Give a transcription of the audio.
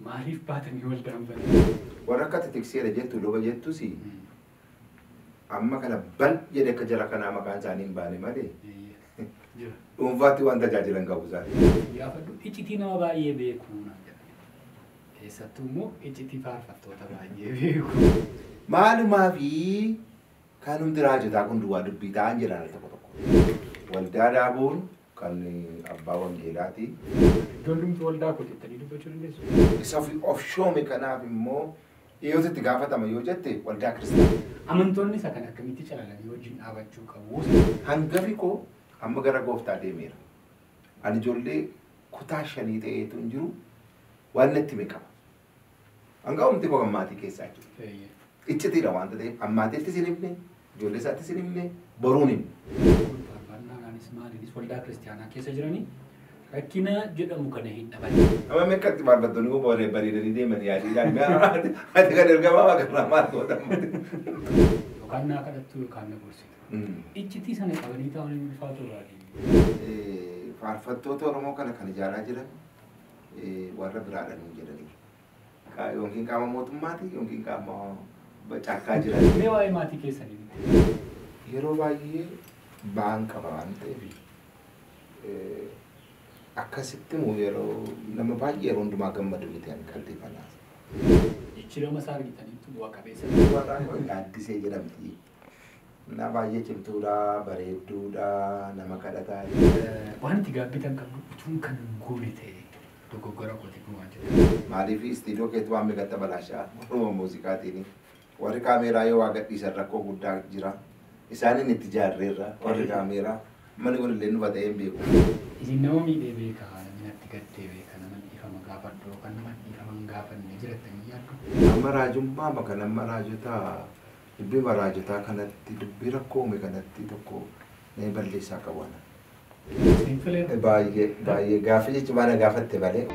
Maaliif baatanii waldaan banan? Warra akka tikseera jettu luba jettus amma kana ban jedhe akka jara kanaa maqaan isaanii hin baane malee dhuunfaatti waan tajaajilan qabu isaanii. Gaafadhu iccitii nama baay'ee beeku naan jedhani. Keessattuu immoo iccitii faarfattoota baay'ee beeku. Maalumaa fi kan hundi raajotaa kun duwwaa dubbii ta'an jedhan tokko tokko. Waldaa dhaabuun kan abbaa wangeelaati. Iddoon dhumtu waldaa koo jettanii dubbachuu dandeessu. Isa of shoome kanaaf immoo dhiyootti itti gaafatama yoo jette waldaa kiristaanaa. Amantoonni isa kana akkamitti calalanii wajjin dhaabachuu qabu? Hangafi koo amma gara gooftaa deemeera. Ani ijoollee kutaa 5 ta'eetu hin jiru waan natti hime qaba. Hangafumti koo kan maatii keessaa jiru. Iccitiidha waanta ta'eef ammaatiittis hin himne, ijoollee isaattis hin himne, boruun himne. Faarfannaadhaanis maaliinis waldaa kiristaanaa keessa jiranii rakkina jedhamu kana hin dhaban. Amma meeqatti faarfattoonni kun bareedanii deeman yaadiidhaan ati kan ergamaa waaqarraa maal goota ammatti. Yookaan naa kadhattu yookaan na gorsitu. Iccitii sana qabanii taa'uun hin ulfaatu irraa. Faarfattoota Oromoo kana kan ijaaraa jiran warra biraadhaan hin jedhanii. Yookiin qaama mootummaati yookiin qaama caakkaa jiran. Mee waa'ee maatii keessanii miti? Yeroo baay'ee ba'aan qaba waan ta'eef akkasitti immoo yeroo nama baay'ee yeroo hundumaa gammadu miti ani qalbii fanaas. Jijjiirama isaa argitaniitu bu'a qabeessa. Gaaddisee jedhamti. Na baay'ee cimtuudha, bareedduudha, nama kadhataa. Wanti gaabbitan qabdu utuun kan hin goone ta'e dogoggora kooti kun waan jedhamu. Maaliif istiidiyoo keetti waan meeqatti balaashaa Oromoo muuziqaatiin warri kaameeraa yoo waa gadhiisan rakkoo guddaa jira. Isaaniin itti jaarreerra warri kaameeraa manni kun illee nufa ta'ee hin beeku. Isin nama miidhee beeka, namni natti gaddee beeka, nama dhiifama gaafadhu yookaan nama dhiifama hin gaafanne jirattanii yaaddu. Amma raajummaa maka nama raajotaa dubbii raajotaa kanatti dubbii rakkoo uume kanatti tokko nama balleessaa qabu ana. Isin fileera. Baay'ee baay'ee gaaffii jechuun maana gaafatte malee.